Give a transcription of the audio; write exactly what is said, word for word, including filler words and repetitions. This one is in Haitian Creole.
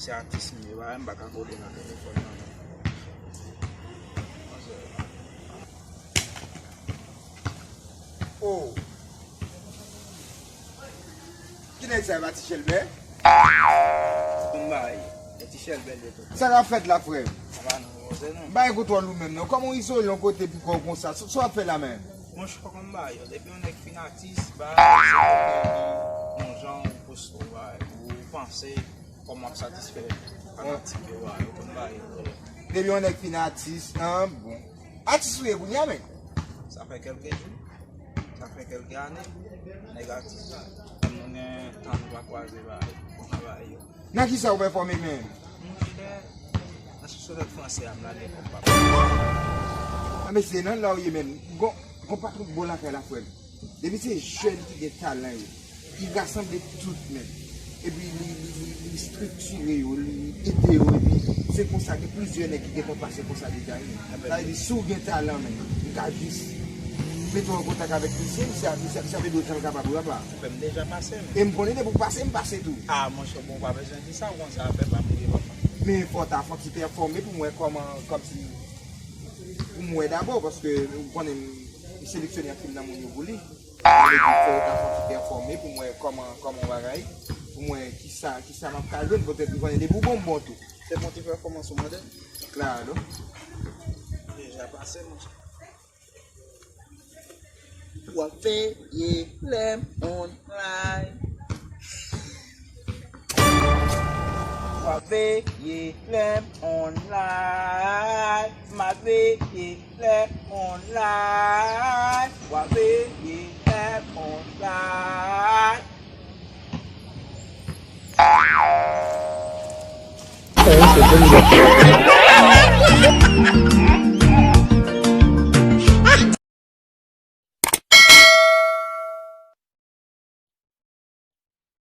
Se atis m ye, bagay m pa ka kole nan telefòn nan. Oh. Ki nèg sa, e pa Ti Chèlbè? Konn bagay. E Ti Chèlbè l ye tou. Sa k ap fèt la, frè m? Apa non, koze non. M pa gen kontwòl ou menm non. Kòman w izole yon kote pi kò w konsa? Sa w ap fè la menm? Monchè, konn bagay yo. Depi yon nèg fin atis, bagay se yon jan ou poste, bagay, ou panse kòman w ap satisfè fanatik yo, bagay, ou konn bagay yo. Depi yon nèg fin atis, an, bon. Atis ou ye kounye a, men? Sa fè kèlke jou. Sa fè kèlke ane, nèg atis la. Kòm nou gen tan nou pa kwaze, bagay, konn bagay yo. Nan kisa ou pèfòme menm? Monchè, nan sosonèt franse a, m lage kòb papa. A, mesye, nan la w ye menm. Gon, gon patwon bon lakay la, frè m. Depi se jèn ki gen talan yo, ki rasanble tout menm. Epi li, li, li, li estriktire yo, li ede yo, epi se konsa gen plizyè nèg ki gentan pase konsa deja wi. Sa vle di, si w gen talan menm, m ka jis mete w an kontak avèk misye, misye, misye, misye ap ede w jan l kapab wi, papa. Fè m deja pase, men. E m konnen depi w pase, m pase tou. Ah, monchè, bon, w pa bezwen di sa, w konn sa afè pa m ye, papa. Men fò w ta fè yon ti pèfòme pou m wè kòman, kòmsi, pou m wè dabò, paske w konnen m seleksyone anpil nan moun yo pou li. Sa vle di, fò w ta fè yon ti pèfòme pou m wè kòman, kòman bagay, pou m wè kisa, kisa m ap ka jwenn, poutèt m konnen depi w bon, m bon tou. Se bon ti pèfòmans ou mande? Klaro. Deja pase, monchè. W ap veye lè m online. W ap veye lè m online. M ap veye lè m online. W ap veye lè m online.